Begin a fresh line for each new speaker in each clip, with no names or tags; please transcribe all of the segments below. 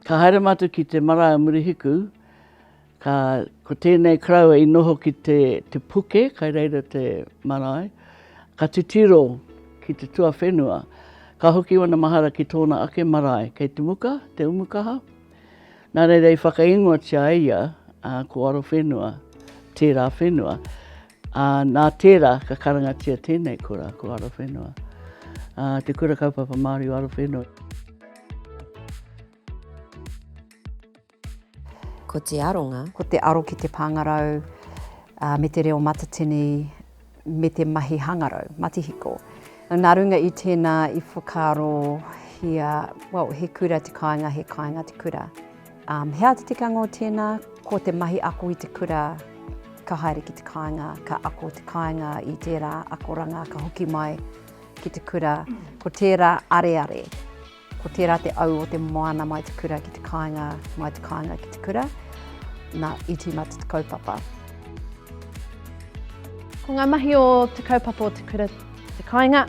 Ka haere mātou ki te marae o Murihiku, ka, ko tēnei koroua i noho ki te, te puke, kai reira te marae, ka titiro ki te tuawhenua, ka hoki wana mahara ki tōna ake marae, kei te muka, te umukaha. Nā reira i whakaingoatia ai ia, ā, ko Arowhenua, tērā whenua. Ā, nā tērā ka karangatia tēnei kura, ko Arowhenua. Ā, te Kura Kaupapa Māori o Arowhenua.
Ko te aronga.
Ko te aro ki te pāngarau me te reo matatini me te mahi hangarau, matihiko. Nā runga i tēnā i whakaarohia, well, he kura te kāinga, he kāinga te kura. Um, he aha te tikanga o tēnā? Ko te mahi ako i te kura, ka haere ki te kāinga, ka ako te kāinga i tērā akoranga, ka hoki mai ki te kura. Ko tērā areare. Ko tērā te au o te moana mai te kura ki te kāinga, mai te kāinga ki te kura. Nā, i tīmata te kaupapa.
Ko ngā mahi o te kaupapa o te kura te kāinga.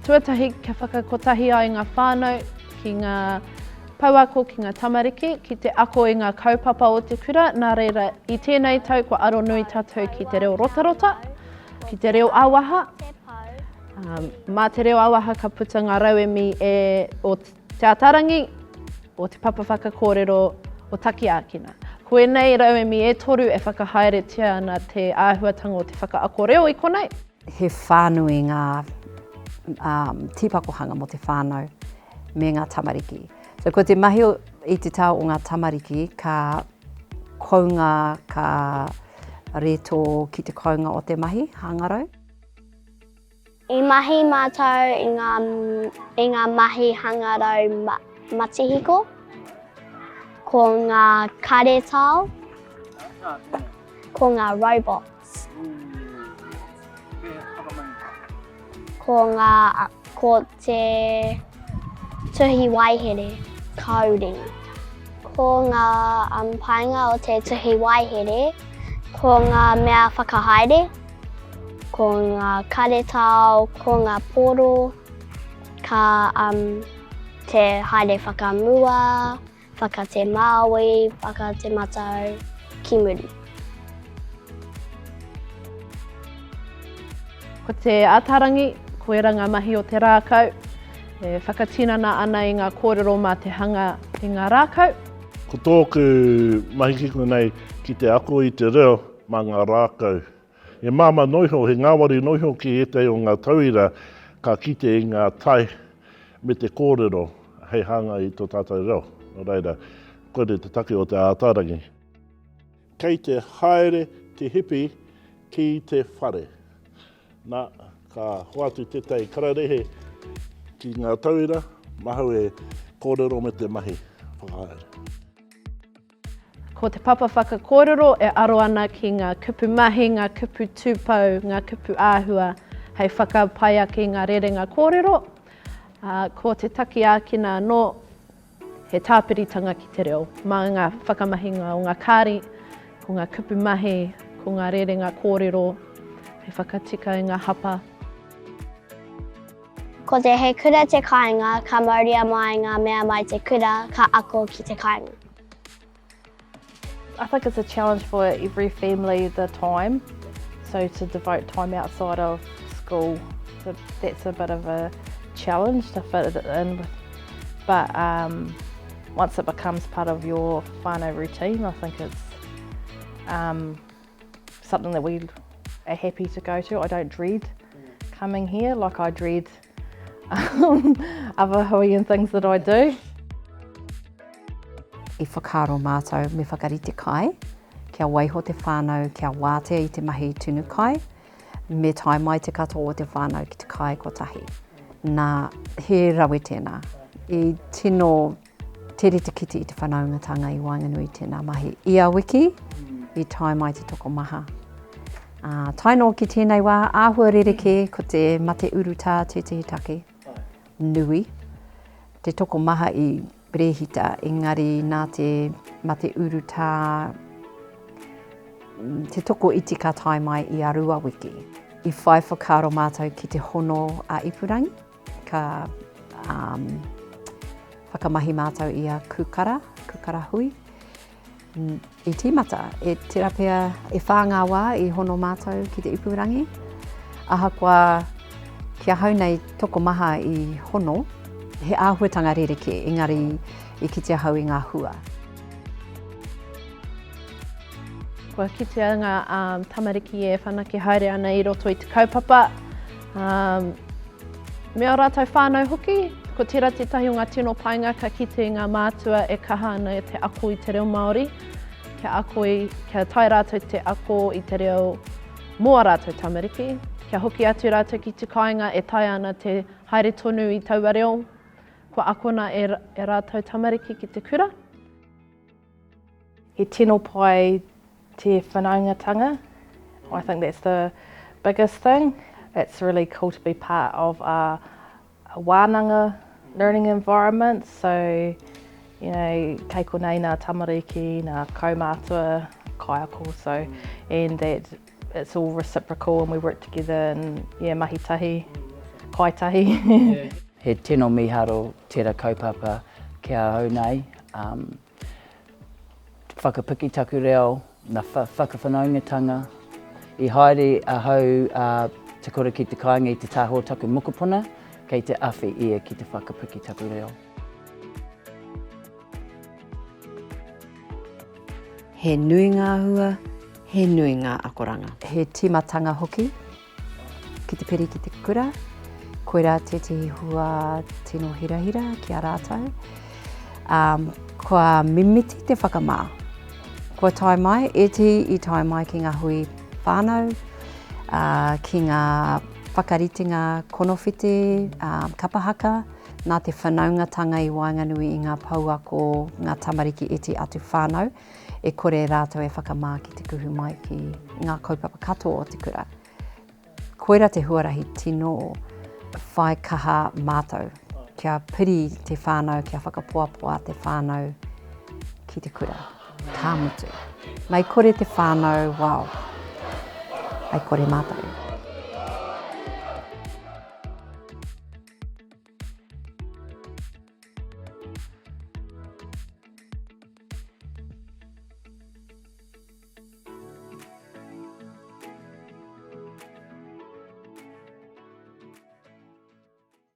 Tuatahi, kia whakakotahi ai ngā whānau ki ngā pouako, ki ngā tamariki, ki te ako i ngā kaupapa o te kura. Nā reira, i tēnei tau kua aro nui tātou ki te reo rotarota, ki te reo ā-waha, Mā te reo ā-waha ka puta ngā rauemi e o Te Ataarangi, o Te Papa Whakakōrero, o Takiākina. Ko ēnei rauemi e toru e whakahaeretia ana te āhuatanga o te whakaako reo i konei.
He whānui ngā tīpakohanga mō te whānau me ngā tamariki. So ko te mahi i te taha o ngā tamariki ka kounga, ka rētō ki te kounga o te mahi hangarau.
I mahi mātou i ngā, i ngā mahi hangarau ma, matihiko, ko ngā karetao, ko ngā robots. Ko ngā, ko te tuhi waehere, coding. Ko ngā um, painga o te tuhi waehere, ko ngā mea whakahaere, Ko ngā karetao, ko ngā poro, ka um, te haere whakamua, whaka te māui, whaka te matau, ki muri.
Ko te Ataarangi, koira ngā mahi o te rākau, e whakatinana ana i ngā kōrero mā te hanga i ngā rākau.
Ko tōku mahi ki konei ki te ako i te reo mā ngā rākau. He māmā noa iho, he ngāwari noa iho ki ētahi o ngā tauira ka kite i ngā tae me te kōrero hei hāngai i tō tātou reo. Nō reira, koinei te take o te ātaarangi. Kei te haere te hipi ki te whare. Nā, ka hoatu tētahi kararehe ki ngā tauira, mahau e kōrero me te mahi whakahaere.
Ko te papa whakakōrero e aro ana ki ngā kupu mahi, ngā kupu tūpou, ngā kupu āhua hei whakapai ake i ngā rerenga kōrero, ā, ko te taki ākina anō he tāpiritanga ki te reo mā ngā whakamahinga o ngā kāri, ko ngā kupu mahi, ko ngā rerenga kōrero hei whakatika i ngā hapa.
Ko te He Kura Te Kāinga, ka mauria mai ngā mea mai te kura, ka ako ki te kāinga.
I think it's a challenge for every family, the time. So to devote time outside of school, so that's a bit of a challenge to fit it in with. But um, once it becomes part of your whānau routine, I think it's um, something that we are happy to go to. I don't dread coming here like I dread um, other hui and things that I do.
I whakaaro mātou me whakarite kai, kia waiho te whānau kia wātea i te mahi tunu kai, me tae mai te katoa o te whānau ki te kai kotahi. Nā, he rawe tēnā. I tino Tere te kite i te whanaungatanga i waenganui i tēnā mahi. Ia wiki, i tae mai te tokomaha. Ā, tae noa ki tēnei wā, āhua rerekē, ko te mate urutā tētehi take nui. Te tokomaha i rēhita, engari nā te mate urutā, te tokoiti ka tae mai ia rua wiki. I whai whakaaro mātou ki te hono ā-ipurangi. Ka um, whakamahi mātou i a Kukara. karahui. I tīmata, e tera pea e whā ngā wā i hono mātou ki te ipurangi. Ahakoa ki ahau nei tokomaha i hono, he āhuatanga rerekē, engari i kite ahau i ngā hua.
Kua kitea ngā um, tamariki e whanake haere ana i roto i te kaupapa. Um, me ō rātou whānau hoki, ko tērā tētahi o ngā tino painga ka kite i ngā mātua e kaha ana te ako i te reo Māori, kia ako i, kia tae rātou te ako i te reo mō ā rātou tamariki, kia hoki atu rātou ki te kāinga e taea ana te haere tonu i taua reo kua akona e, e rātou tamariki ki te kura.
He tino pai te whanaungatanga. I think that's the biggest thing. It's really cool to be part of a, a wānanga learning environment. So, you know, kei konei nā tamariki, nā kaumātua, kaiako, so, and that it's all reciprocal and we work together and, yeah, mahi tahi, kai tahi.
He tino miharo tera kaupapa ki ahau nei. Um, whakapiki taku reo, na whakawhanaungatanga. I haere ahau a Te Kura ki te Kāinga i te taha o taku mokopuna, kei te awhi ia ki te whakapiki taku reo.
He nui ngā hua, he nui ngā akoranga. He tīmatanga hoki ki te piri ki te kura, koirā tētehi hua tino hirahira ki a rātou. Um, kua mimiti te whakamā. Kua tae mai, ētehi i tae mai ki ngā hui whānau, uh, ki ngā whakaritenga konowhiti, um, kapa haka, nā te whanaungatanga i waenganui i ngā pouako, ngā tamariki iti atu whānau, e kore rātou e whakamā ki te kuhu mai ki ngā kaupapa katoa o te kura. Koira te huarahi tino whai kaha mātou, kia piri te whānau, kia whakapoapoa te whānau ki te kura. Ka mutu. Mei kore te whānau, wow, mei kore mātou.